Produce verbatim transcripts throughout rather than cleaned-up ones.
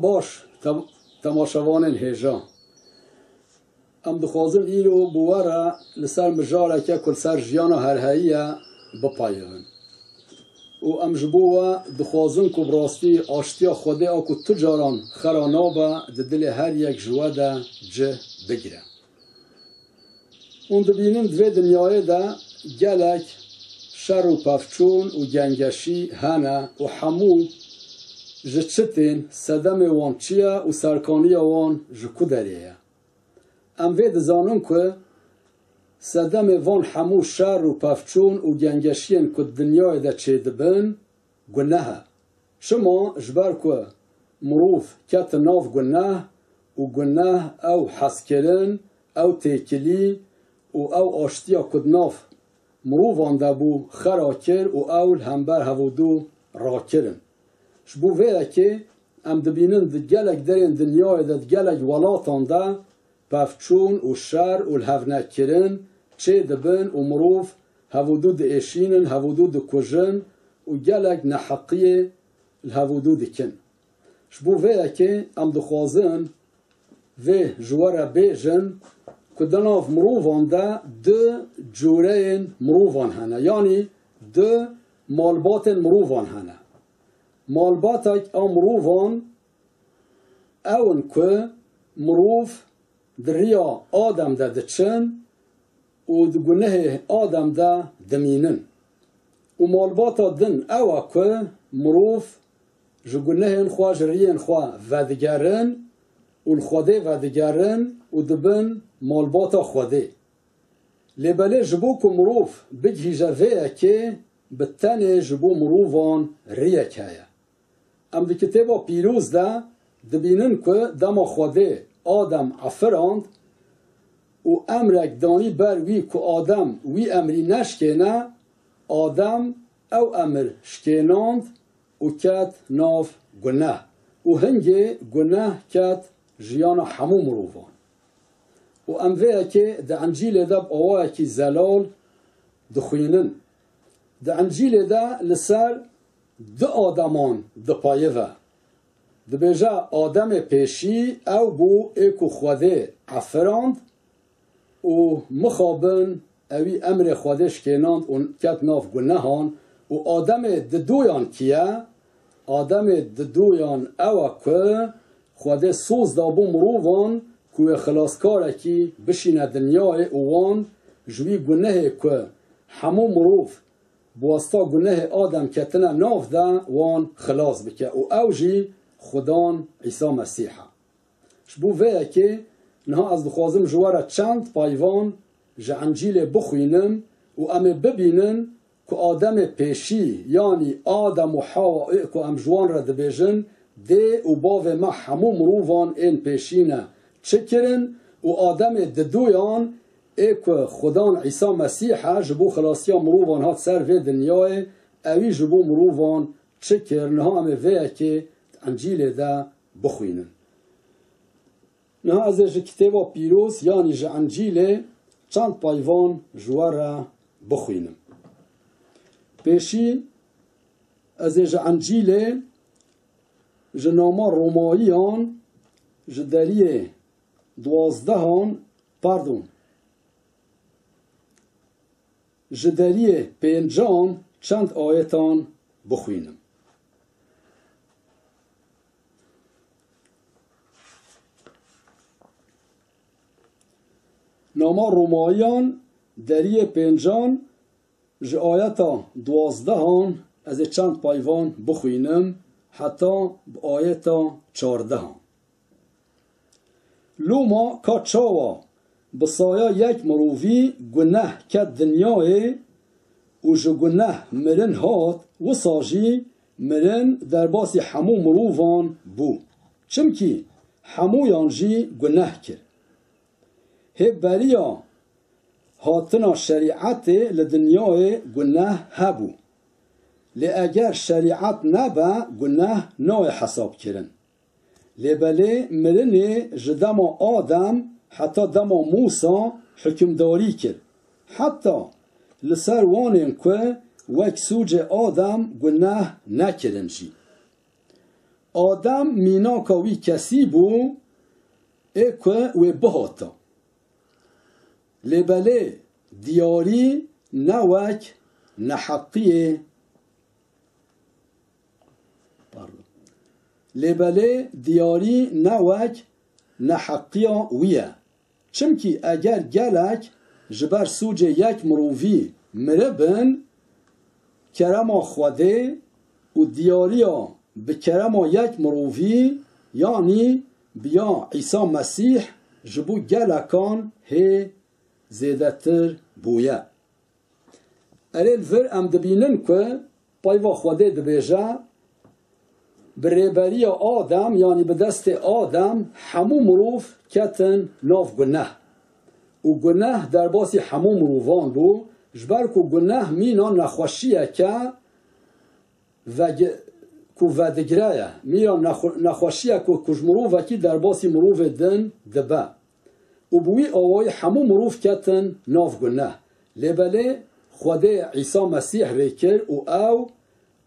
Baş, tem-, temaşevanên hêja. Em dixwazin îro bi we re li ser mijareke ku li ser jiyana herheyî ye bipeyivin. Û em ji bo we dixwazin ku bi rastî aştiya Xwedê a ku tu caran xera nabe di dilê her yek ji we de cih bigire. Hûn dibînin di vê dinyayê de gelek şer û pevçûn û gengeşî hene û hemû ji çi tên, sedemê wan çi ye û serkaniya wan ji ku derê ye? Em vê dizanin ku sedemê van hemû şer û pevçûn û gengeşiyên ku di dinyayê de çêdibin, guneh e. Çima? Ji ber ku mirov ket nav guneh û guneh ew hezkirin, ew têkilî û ew aştiya ku di nav mirovan de bû xera kir û ew li hember hevûdû rakirin. Ji bo vê yekê em dibînin di gelek derên dinyayê de, di gelek welatan de pevçûn û şer û lihevnekirin çê dibin û mirov hevûdû diêşînin, hevûdû dikujin û gelek neheqiyê li hevûdû dikin. Ji bo vê yekê em dixwazin vê ji we re bêjin ku di nav mirovan de du cûreyên mirovan hene, yanî du malbatên mirovan hene. Malbatek a mirovan ew in ku mirov di riya Adem de diçin û di gunehê Adem de dimînin. Û malbata din ew e ku mirov ji gunehên xwe, ji riyên xwe vedigerin û li Xwedê vedigerin û dibin malbata Xwedê. Lê belê ji bo ku mirov bigihîje vê yekê, bi tenê ji bo mirovan riyek heye. Em di Kitêba Pîroz de dibînin ku dema Xwedê Adem efirand û emrek danî ber wî ku Adem wî emrî neşkêne, Adem ew emir şkênand û ket nav guneh û hingê guneh ket jiyana hemû mirovan. Û em vê yekê di Encîlê de bi awayekî zelal dixwînin. Di Encîlê de li ser du Ademan dipayive. Dibêje, Ademê pêşî ew bû ê ku Xwedê efirand û mixabin ewî emrê Xwedê şkênand û ket nav gunehan. Û Ademê diduyan kî ye? Ademê diduyan ew e ku Xwedê soz dabû mirovan ku wê xilaskarekî bişîne dinyayê û wan ji wî gunehê ku hemû mirov bi wasta gunehê Adem ketine nav de wan xilas bike û ew jî Xudan Îsa Mesîh e. Ji bo vê yekê niha ez dixwazim ji we re çend payvan ji Encîlê bixwînim û em ê bibînin ku Ademê pêşî, yanî Adem û Hawa ê ku em ji wan re dibêjin dê û bavê me hemû mirovan ên pêşî ne, çi kirin û Ademê diduyan ê ku Xudan Îsa Mesîh e ji bo xilasiya mirovan hat ser vê dinyayê, ewî ji bo mirovan çi kir? Niha em ê vê yekê di Encîlê de bixwînin. Niha ez ê ji Kitêba Pîroz, yanî ji Encîlê çend payvan ji we re bixwînim. Pêşî ez ê ji Encîlê, ji nama Romayiyan, ji deriyê duwazdehan, pardon, ji deriyê pêncan çend ayetan bixwînim. Nama Romayiyan, deriyê pêncan, ji ayeta duwazdehan ez ê çend payvan bixwînim, heta bi ayeta çardehan. Loma ka çawa bi saya yek mirovî guneh ket dinyayê û ji guneh mirin hat, wisa jî mirin derbasî hemû mirovan bû. Çimkî hemûyan jî guneh kir. Hê beriya hatina şerîetê li dinyayê guneh hebû. Lê eger şerîet nebe, guneh nayê hesabkirin. Lê belê mirinê ji dema Adem heta dema Mûsa hukimdarî kir, heta li ser wanên ku wek sûcê Adem guneh nekirin jî. Adem mînaka wî kesî bû, ê ku wê bihata. Lê belê diyarî ne wek neheqiyê. Pardon. Lê belê diyarî ne wek neheqiya wî ye. Çimkî eger gelek ji ber sûcê yek mirovî miribin, kerema Xwedê û diyariya bi kerema yek mirovî, yanî bi ya Îsa Mesîh ji bo gelekan hê zêdetir bûye. Erê li vir em dibînin ku peyva Xwedê dibêje, bi rêberiya Adem, yanî bi destê Adem, hemû mirov ketin nav guneh. Û guneh derbasî hemû mirovan bû, ji ber ku guneh mîna nexweşiyeke vegi-, ku vedigire ye. Mîna nexwe-, nexweşiye ku, ku ji mirovekî derbasî mirovê din dibe. Û bi wî awayî hemû mirov ketin nav guneh. Lê belê Xwedê Îsa Mesîh rê kir û ew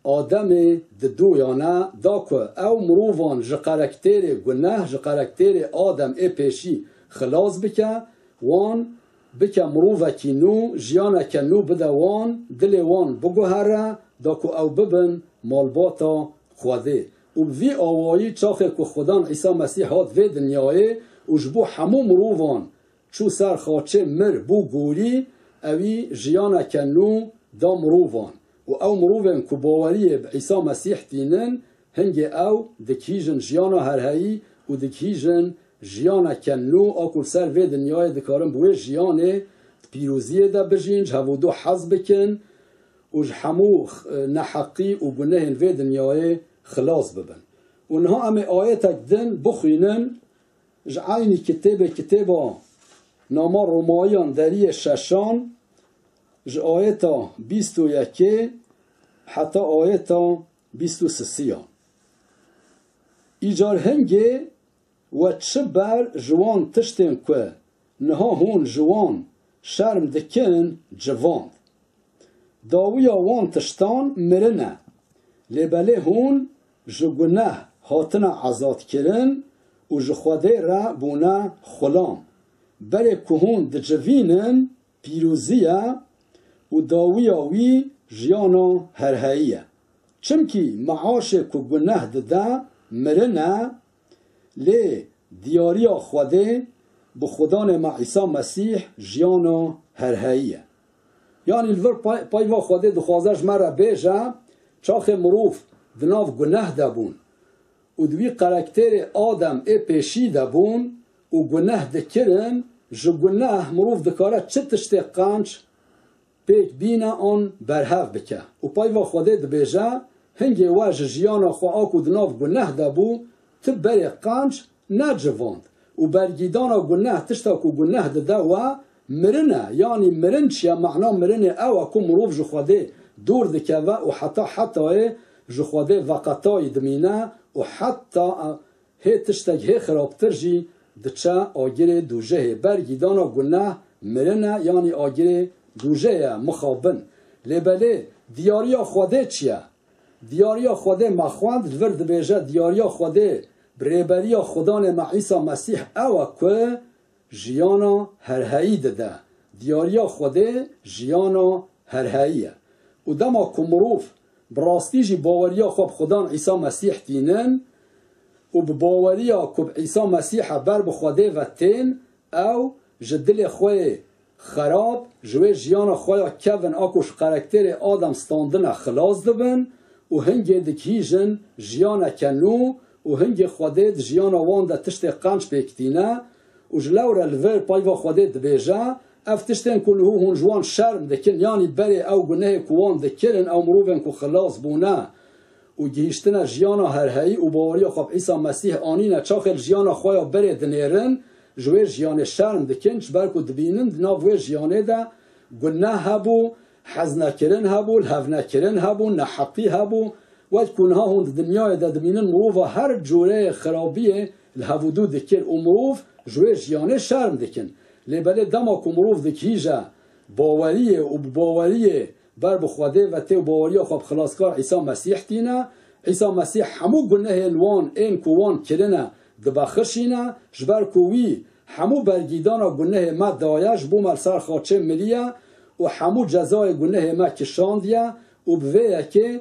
Ademê di doyane da ku ew mirovan ji karakterê guneh, ji karakterê Adem ê pêşî xilas bike, wan bike mirovekî nû, jiyaneke nû bide wan, dilê wan biguhere, da ku ew bibin malbata Xwedê. Û bi vî awayî çaxê ku Xudan Îsa Mesîh hat vê dinyayê û ji bo hemû mirovan çû ser xaçê, mir, bû gorî, ewî jiyaneke nû da mirovan. Û ew mirovên ku baweriyê bi Îsa Mesîh tînin, hingê ew digihîjin jiyana herheyî û digihîjin jiyaneke nû, a ku li ser vê dinyayê dikarin bi wê jiyanê di pîroziyê de bijîn, ji hevûdu hez bikin û ji hemû, e, neheqî û gunehên vê dinyayê xilas bibin. Û niha em ê ayetek din bixwînin, ji eynî kitêbê, kitêba Nama Romayiyan deriyê şeşan, ji ayeta bîst û yekê heta ayeta bîst û sisiyan. Îcar hingê we çi ber ji wan tiştên ku niha hûn ji wan şerm dikin civand. Dawiya wan tiştan mirin e. Lê belê hûn ji guneh hatine azadkirin û ji Xwedê re bûne xulam. Berê ku hûn dicivînin, pîrozî ye û dawiya wî jiyana herheyî ye. Çimkî meaşê ku guneh dide, mirin e, lê diyariya Xwedê bi Xudanê me Îsa Mesîh jiyana herheyî ye. Yanî li vir pey-, peyva Xwedê dixwaze ji me re bêje, çaxê mirov di nav guneh de bûn û di wî karakterê Adem ê pêşî de bûn û guneh dikirin, ji guneh mirov dikare çi tiştê qenc pêk bîne an berhev bike. Û peyva Xwedê dibêje, hingê we ji jiyana xwe a ku di nav guneh de bû, ti berê qenc necivand. Û bergîdana guneh, tişta ku guneh dide we, mirin e. Yanî mirin çi ye? Mehna mirinê ew e ku mirov ji Xwedê dûr dikeve û heta hetayê ji Xwedê veqetayî dimîne û heta hê tiştek hê xirabtir jî diçe agirê dûjehê. Bergîdana guneh mirin e, yanî agirê dûjehê ye mixabin. Lê belê diyariya Xwedê çi ye? Diyariya Xwedê me xwend, li vir dibêje, diyariya Xwedê bi rêberiya Xudanê me Îsa Mesîh ew e ku jiyana herheyî dide. Diyariya Xwedê jiyana herheyî ye. Û dema ku mirov bi rastî jî baweriya xwe bi Xudan Îsa Mesîh tînin û bi baweriya ku bi Îsa Mesîh e ber bi Xwedê ve tên, ew ji dilê xwe yê xerab, ji wê jiyana xwe ya kevin a ku ji karakterê Adam standine xilas dibin û hingê digihîjin jiyaneke nû û hingê Xwedê di jiyana wan de tiştê qenc pêk tîne û ji lewre li vir peyva Xwedê dibêje, ev tiştên ku niho hûn ji wan şerm dikin, yanî berê ew gunehê ku wan dikirin, ew mirovên ku xilas bûne û gihîştine jiyana herheyî û baweriya xwe bi Îsa Mesîh anîne, çaxê li jiyana xwe ya berê dinêrin, ji wê jiyanê şerm dikin, ji ber ku dibînin di nav wê jiyanê de guneh hebû, heznekirin hebû, lihevnekirin hebû, neheqî hebû. Wek ku niha hûn di dinyayê de dibînin, mirova her cûreyê xirabiyê li hevûdû dikir û mirov ji wê jiyanê şerm dikin. Lê belê dema ku mirov digihîje baweriyê û bi baweriyê ber bi Xwedê ve tê û baweriya xwe bi Xilaskar Îsa Mesîh tîne, Îsa Mesîh hemû gunehên wan ên ku wan kirine dibexişîne, ji ber ku wî hemû bergîdana gunehê me daye, ji bo me li ser xaçê miriye û hemû cezayê gunehê me kişandiye û bi vê yekê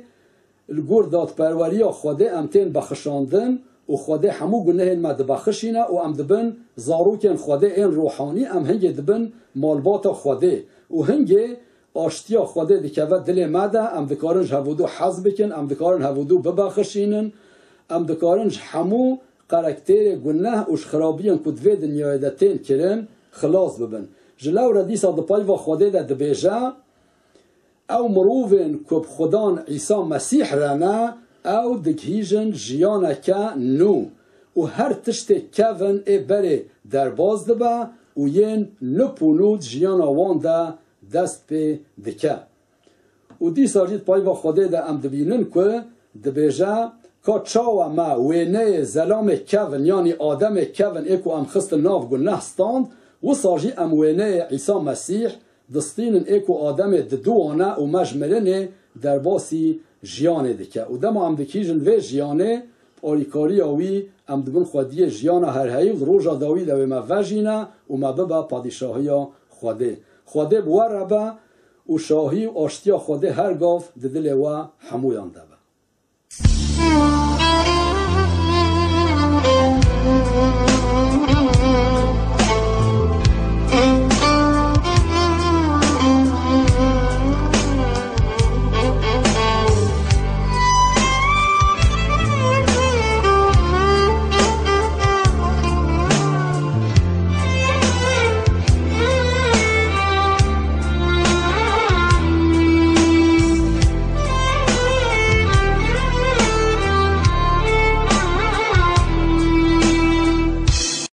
li gor dadperweriya Xwedê em tên bexişandin û Xwedê hemû gunehên me dibexişîne û em dibin zarokên Xwedê ên rohanî, em hingê dibin malbata Xwedê û hingê aştiya Xwedê dikeve dilê me de, em dikarin ji hevûdû hez bikin, em dikarin hevûdû bibexişînin, em dikarin ji hemû qerektêrê guneh û ji xirabiyên ku di vê dinyayê de tên kirin, xilas bibin. Ji lewre dîsa di peyva Xwedê de dibêje, ew mirovên ku bi Xudan Îsa Mesîh re ne, ew digihîjin jiyaneke nû û her tiştê kevin ê berê derbas dibe û yên nip û nû di jiyana wan de dest pê dike. Û dîsa jî di peyva Xwedê de em dibînin ku dibêje, ka çawa me wêneyê zelamê kevin, yanî Ademê kevin ê ku em xistin nav guneh stand, wisa jî em wêneyê Îsa Mesîh distînin ê ku Ademê didiwane û me ji mirinê derbasî jiyanê dike. Û dema em dikîjin vê jiyanê, bi alîkariya wî em dibin xwediyê jiyana herheyî û di roja dawî de wê me vejîne û me bibe padîşahiya Xwedê. Xwedê bi we re be û şahî û aştiya Xwedê her gav di dilê we hemûyan de be.